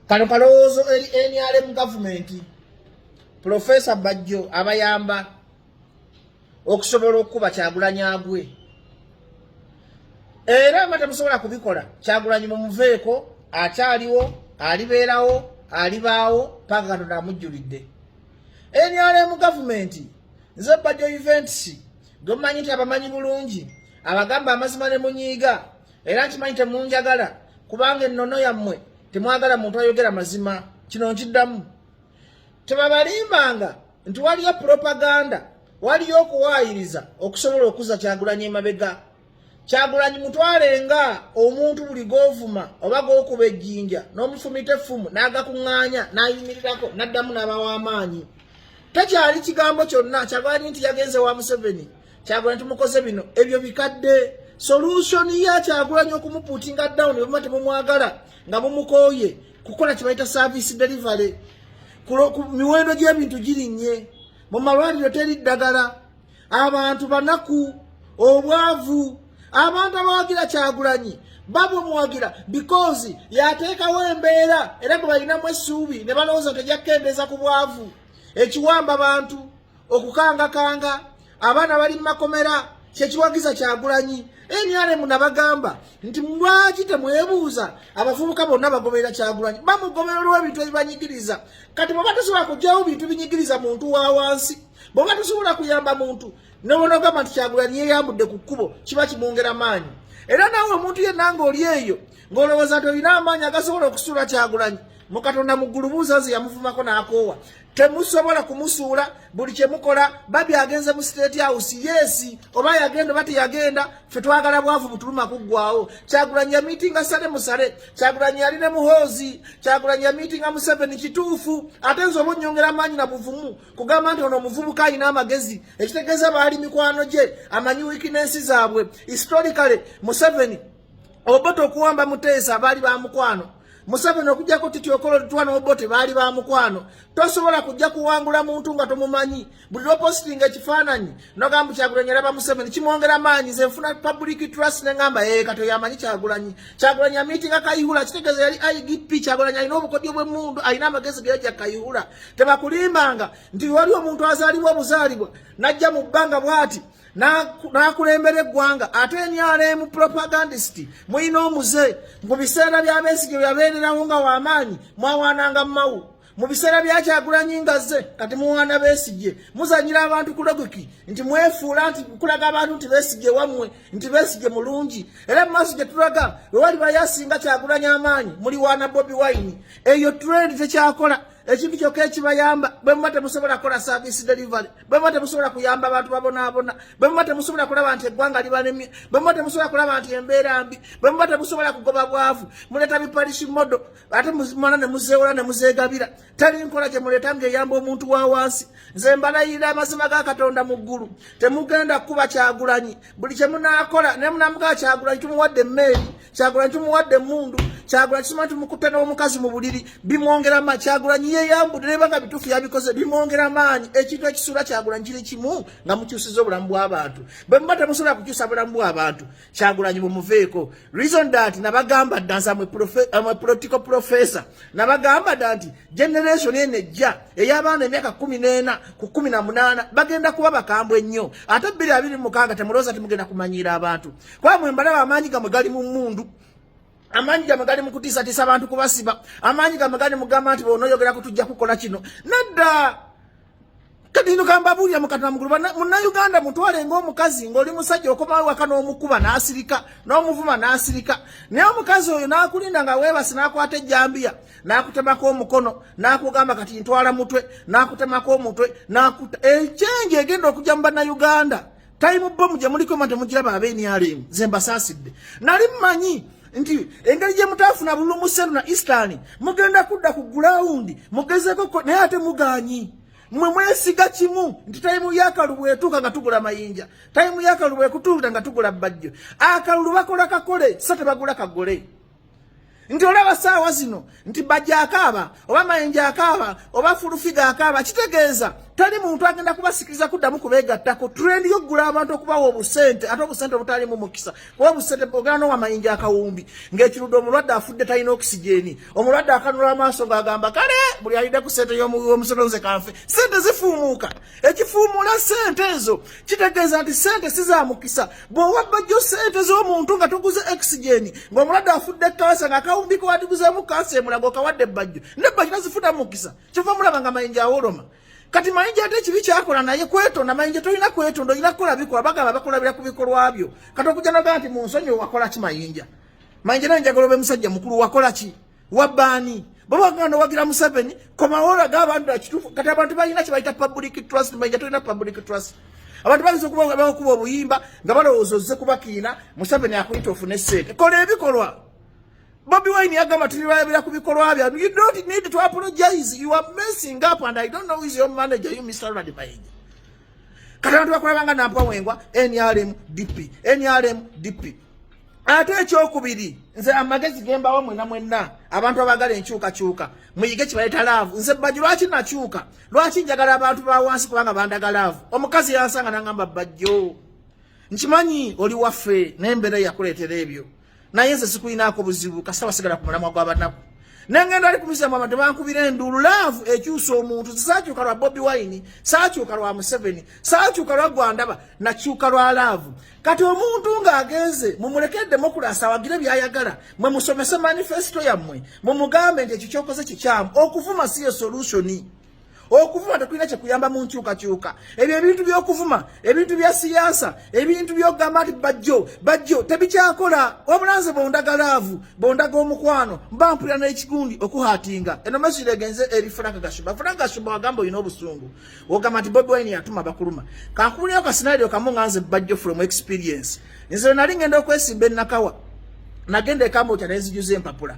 Kano kalowoozo eri NRM gavumenti. Profesa Bajjo abayamba okusobola okukuba Kyagulanyi agwe, era nga temusobola kubikola. Kyagulanyi mumuveeko, akyaliwo, alibeerawo, alibaawo paka Katonda amujjulidde. NRM gavumenti, nze Bajjo Events gwemumanyi nti abamanyi bulungi, abagamba amazima ne munyiiga, era nkimanyi temunjagala kubanga ennono yammwe temwagala muntu ayogera mazima. Kino nkiddamu, tebabalimbanga nti waliyo propaganda, waliyo okuwaayiriza okusobola okuza Kyagulanyi emabega. Kyagulanyi mutwale nga omuntu buli govuma oba gokuba ejjinja n'omufumita effumu n'agakuŋŋaanya n'ayimirirako n'addamu n'abawa amaanyi. Tekyali kigambo kyonna Kyagulanyi nti yagenze wa Museveni, Kyagulanyi tumukoze bino, ebyo bikadde. Solution ya Kyagulanyi okumuputinga down bwema temumwagala nga mumukooye kukola kye bayita service delivery. Ku miwendo gy'ebintu girinnye, mu malwaliro teri ddagala, abantu banaku, obwavu. Abantu abawagira Kyagulanyi babumuwagira because yateekawo embeera era gwe balinamu essuubi ne balowooza tejja kukendeeza ku bwavu, ekiwamba bantu, okukangakanga abaana bali mu makomera, kyekiwagiza Kyagulanyi. NRM, nabagamba nti lwaki temwebuuza abavubuka bonna bagoberera Kyagulanyi? Bamugoberera olw'ebintu ebibanyigiriza. Kati bweba tosobola kugyawo bintu binyigiriza muntu wa wansi, bweba tosobola kuyamba muntu, nobonogamba nti Kyagulanyi yeyambudde ku kkubo, kiba kimwongera maanyi. Era naawe omuntu yenna ng'oli eyo ng'olowooza nti olina amaanyi agasobola okusuula Kyagulanyi, mu Katonda mu ggulu buuza nze yamuvumako n'akoowa. Temusobola kumusuula. Buli kyemukola, babi agenze mu State House, yes, oba yagenda oba teyagenda, ffe twagala bwavu butuluma kuggwawo. Kyagulanyi yamiitinga sale musale, Kyagulanyi yali ne Muhoozi, Kyagulanyi yamiitinga Museveni, kituufu. Ate nze oba onyongera amaanyi na buvumu kugamba nti ono omuvubuka alina amagezi, ekitegeeza baali mikwano gye, amanyi weakness zaabwe. Historically, Museveni, Obote okuwamba Muteesa baali bamukwano. Museveni okujjako Titi Okola Tutwana, Obote baali bamukwano. Tosobola kujja kuwangula muntu nga tomumanyi. Buli lwopositinga ekifaananyi nogamba Kyagulanyi alaba Museveni, kimwongera maanyi. Nze nfuna public trust neŋamba, ee, kati oyo amanyi Kyagulanyi. Kyagulanyi amiitinga Kayihura, kitegeeza yali IGP. Kyagulanyi alina obukodyo bw'emmundu, alina amagezi geyajja Kayihura. Tebakulimbanga nti wali omuntu azaalibwa obuzaalibwa najja mu bbanga bw'ati n'akulembera eggwanga. Ate NRM propagandist mulina omuze. Mu biseera bya Besigye yabeererawo nga w'amaanyi, mwawaananga Mawu. Mu biseera bya Kyagulanyi nga zze, kati muwaana Besigye. Muzanyira abantu ku logic nti mwefuula nti kulaga abantu nti Besigye wammwe, nti Besigye mulungi, era mu maaso gye tulaga we wali bayasinga Kyagulanyi amaanyi, muliwaana Bobi Wine. Eyo trend tekyakola. Ekintu kyokka ekibayamba, bwe muba temusobola kukola service delivery, bwe muba temusobola kuyamba abantu babonaabona, bwe muba temusobola kulaba nti eggwanga libalemye, bwe muba temusobola kulaba nti embeera mbi, bwe muba temusobola kugoba bwavu, muleeta bi parish model, ate mumala ne muzeewola ne muzeegabira. Tali nkola gye muleeta ng'eyamba omuntu wa wansi. Nze mbalayirira amazima ga Katonda mu ggulu, temugenda kukuba Kyagulanyi. Buli kye munaakola, naye munamugaa Kyagulanyi tumuwadde emmeeri, Kyagulanyi tumuwadde emmundu, Kyagulanyi tusimanyi tumukutte n'omukazi mu buliri, bimwongera maanyi. Kyagulanyi yeyambudde, neba nga bituufu yabikoze, bimwongera maanyi. Ekintu ekisuula Kyagulanyi kiri kimu, nga mukyusiza obulamu bw'abantu. Bwe muba temusobola kukyusa bulamu bw'abantu, Kyagulanyi bumuveeko. Reason that nabagamba dda, nze amwe political professor, nabagamba dda nti generation eno ejja ey'abaana emyaka 14 ku 18 bagenda kuba bakambwe ennyo. Ate 2026 temulowooza timugenda kumanyiira abantu, kuba mwe mbalaba amaanyi gamwe gali mu mmundu, amaanyi gamwe gali mu kutiisatiisa abantu kubasiba, amaanyi gamwe gali mugamba nti bw'onooyogerako tujja kukola kino. Nadda kati ino kambabuulira, mukatona mugulu, Munnayuganda mutwale ng'omukazi. Ng'oli musajja, okomawo waka n'omukuba n'asirika, n'omuvuma n'asirika, naye omukazi oyo n'akulinda nga weebase, n'akwata ejjambiya n'akutemako omukono, n'akugamba kati ntwala mutwe, n'akutemako omutwe, n'akuta. Ekyenje egenda okujja mu Bannayuganda, time bomb gye muliko ma temugiraba. Abe NRM, nze mbasaasidde. Nali mmanyi nti engeri gye mutaafuna bululu mu Central na Eastern, mugenda kudda ku ground mugezeko, naye ate muganyi. Mwe mwesiga kimu nti time y'akalulu bwetuuka nga tugula mayinja, time y'akalulu bwekutuuka nga tugula Bajjo. Akalulu bakola kakole, so tebagula kagole. Nti olaba saawa zino nti Bajja akaaba, oba Mayinja akaaba, oba Fulufiga akaaba, kitegeeza Teri muntu agenda kubasikiriza kuddamu kubeegattako. Trend y'okugula abantu okubawa obusente, ate obusente obutalimu mukisa, kuba obusente ogenda nowa Mayinja akawumbi ng'ekirudde, omulwadde afudde, talina oxygen, omulwadde akanula amaaso ng'agamba, "Kale buli alidde ku sente y'omusolo, nze kanfe." Sente zifuumuuka. Ekifuumuula sente ezo kitegeeza nti sente si za mukisa. Bw'owa Bajjo sente z'omuntu nga toguze oxygen, ng'omulwadde afudde kansa, ng'akawumbi kewadiguzeemu kansa emulaga, okawadde Bajjo, ne Bajjo tazifuna mukisa. Kyova mulaba nga Mayinja awoloma. Kati Mayinja ate ekibi kyakola naye kwetonda. Mayinja, tolina kwetonda, olina kukola bikolwa. Bagamba bakulabira ku bikolwa byo. Kati okujja nogaa nti munsonyi, wakola ki, Mayinja? Mayinja naye njagala obe musajja mukulu. Wakola ki? Wabbaani? Baba baganda wagira Museveni, komawo olaga abantu ekituufu. Kati abantu balina kye bayita public trust. Mayinja, tolina public trust. Abantu bayinza okuba bakuba obuyimba nga balowooza ozze kubakiina. Museveni akuyita ofune sente. Kola ebikolwa. Bobi Wine yagamba tulibalabira ku bikolwa bya. You don't need to apologize. You are messing up and I don't know who is your manager, you Mr. Ronald Mayinja. Kati abantu bakulabanga nampwa wengwa NRM DP, NRM DP. Ate ekyokubiri, nze amagezi gembawa mwena mwenna abantu abagala enkyukakyuka, muyige kibaleta love. Nze Bajjo lwaki nakyuka? Lwaki njagala abantu ba wansi? Kubanga bandaga love. Omukazi yansanga nangamba, "Bajjo, nkimanyi oli waffe n'embeera yakuleetera ebyo, naye nze sikulinaako buzibu kasita wasigala ku mulamwa gw'abanaku." Nengenda ali kumisamu, abantu bankubira enduulu. Love ekyusa omuntu. Saakyuka lwa Bobi Wine, saakyuka lwa Museveni, saakyuka lwa Gwandaba, nakyuka lwa love. Kati omuntu ng'agenze, mumuleke democracy, awagire byayagala. Mwe musomese manifesto yammwe, mumugambe nti ekyo kyokoze kikyamu. Okuvuma si ye solution. Okuvuma tekulina kyekuyamba mu nkyukakyuka. Ebyo ebintu by'okuvuma, ebintu bya siyaasa, ebintu by'okugamba nti Bajjo, Bajjo, tebikyakola. Wabula nze bondaga love, bondaga omukwano, mba mpulira n'ekigundi okuhatinga. Eno message egenze eri Frank Gashumba. Frank Gashumba, wagamba olina obusungu, ogamba nti Bobi Wine yatuma bakuluma. Kankubuulirayo ka scenario kamu nga nze Bajjo from experience. Nze nali ngenda okwesimba enakawa, nagenda ekamboca, nenzijuza empapula,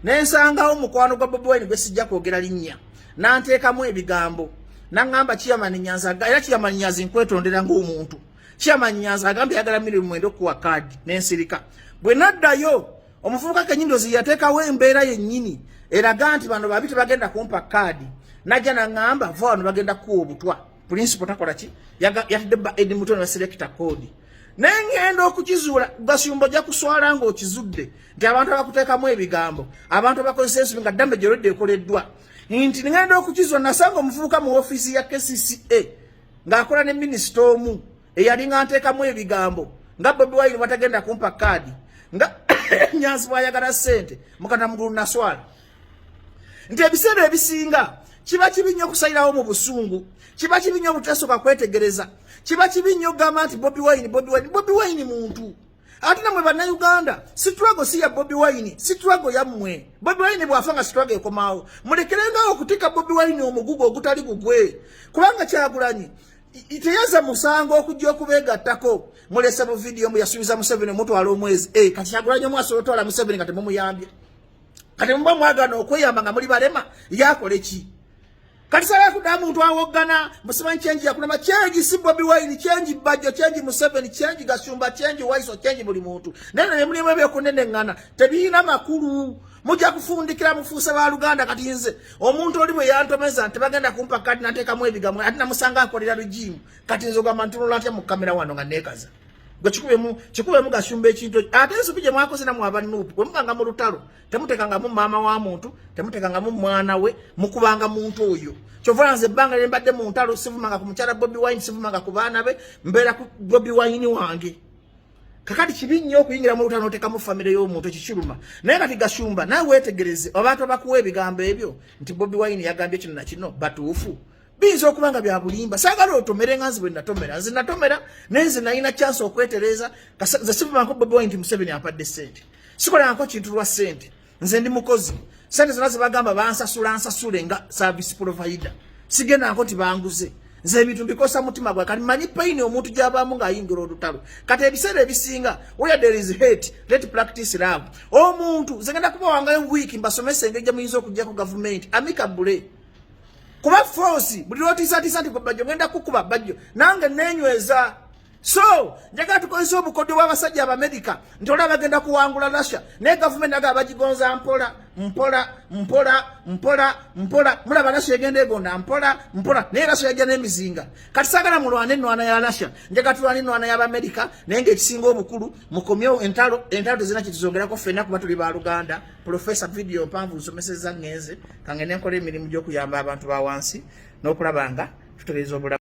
nensangawo mukwano gwa Bobi Wine gwe sijja kwogera linnya, nanteekamu ebigambo, naŋŋamba Chairman Nyanza, era Chairman Nyanzi, nkwetondera ng'omuntu. Chairman Nyanza agambye ayagala 9 million okuwa kaadi, nensirika. Bwe naddayo, omuvubuka kenyini ozi yateekawo embeera yennyini eraga nti bano babi, tebagenda kumpa kaadi. Najja naŋŋamba, "Va wano, bagenda kuwa obutwa." Principal takola ki, yatidde ba Edi Mutono ne selector code. Naye ŋŋenda okukizuula, Gasumba, ojja kuswala ng'okizudde nti abantu abakuteekamu ebigambo, abantu abakozesa ensobi, nga damage olwedde ekoleddwa. Nti ŋŋenda okukizuula, nasanga omuvubuka mu ofiisi ya KCCA ng'akola ne minisita omu eyali nga nteekamu ebigambo nga Bobi Wine bwatagenda kumpa kaadi, nga Nyanzi bwayagala ssente. Mukata mugulu, naswala nti ebiseera ebisinga kiba kibi nnyo okusalirawo mu busungu, kiba kibi nnyo obutasooka kwetegereza, kiba kibi nnyo okugamba nti Bobi Wine, Bobi Wine. Bobi Wine muntu. Ate namwe Bannayuganda, struggle si ya Bobi Wine, struggle yammwe. Bobi Wine bw'afa nga struggle ekomaawo. Mulekerengawo okutika Bobi Wine omugugu ogutali gugwe, kubanga Kyagulanyi teyaza musango okujja okubeegattako. Mulese mu vidiyo mbu yasuubiza Museveni omutwala omwezi. Kati Kyagulanyi omu asobola otwala Museveni nga temumuyambye? Kati muba mwagana okweyamba nga muli balema, yakole ki? Kati sala kudda muntu awoggana musimanyi change yakulema. Change si Bobi Wine, change Bajjo, change Museveni, change Gasumba, change Waiso, change buli muntu. Naye ne mulimu ebyokuneneŋŋana tebirina makulu, mujja kufundikira mufuuse baluganda. Kati nze omuntu oli bwe yantomeza nti bagenda kumpa kadi, nateekamu ebigambo, ate namusanga akolera regime. Kati nze ogamba ntunula ntya mu kamera wano nga neekaza? Gwe kikubemu, kikubemu Gashumba ekintu. Ate ensobi gye mwakoze namwe aba NUP, bwe mubanga mu lutalo, temutekangamu maama wa muntu, temutekangamu mwana we, mukubanga muntu oyo. Kyova nze ebbanga lye mbadde mu ntalo sivumanga ku mukyala Bobi Wine, sivumanga ku baana be, mbeera ku Bobi Wine wange. Kakati kibi nnyo okuyingira mu lutalo n'oteekamu famire y'omuntu, ekikiruma. Naye kati Gashumba, nawe weetegereze, abantu abakuwa ebigambo ebyo nti Bobi Wine yagambye kino na kino batuufu? Biyinza okuba nga bya bulimba. Saagala otomere nga nze bwe natomera. Nze natomera, naye nze nalina chance okwetereeza. Nze sivumanko Bobi Wine nti Museveni ampadde ssente. Sikolanko kintu lwa ssente. Nze ndi mukozi. Sente zonna zebagamba bansasula, nsasule nga service provider. Sigendanko nti banguze. Nze ebintu mbikosa mutima gwa. Kati manyi pain omuntu gy'abaamu ng'ayingira olutalo. Kati ebiseera ebisinga, where there is hate, let practice love. Omuntu nze ngenda kubawangayo wiiki mbasomesa engeri gye muyinza okugyako gavumenti amicably, kuba force buli lwotiisatiisa nti gwe Bajjo ngenda kukuba, Bajjo nange nenyweza. So njagala tukozesa obukodyo bw'abasajja Abamerika nti olaba bagenda kuwangula Russia, naye gavumenti naga bagigonza mpola mpola mpola mpola mpola. Mulaba Russia egenda egonda mpola mpola, naye Russia yajja n'emizinga. Kati sagala mulwane ennwana ya Russia, njagala tulwane ennwana y'Abamerika, naye ng'ekisinga obukulu mukomyewo entalo. Entalo tezirina kyetuzongerako ffenna kuba tuli baluganda. Profesa, vidiyo mpanvu nsomeseza, ŋŋenze kangende nkola emirimu gy'okuyamba abantu ba wansi n'okulaba nga tutereeza obulamu.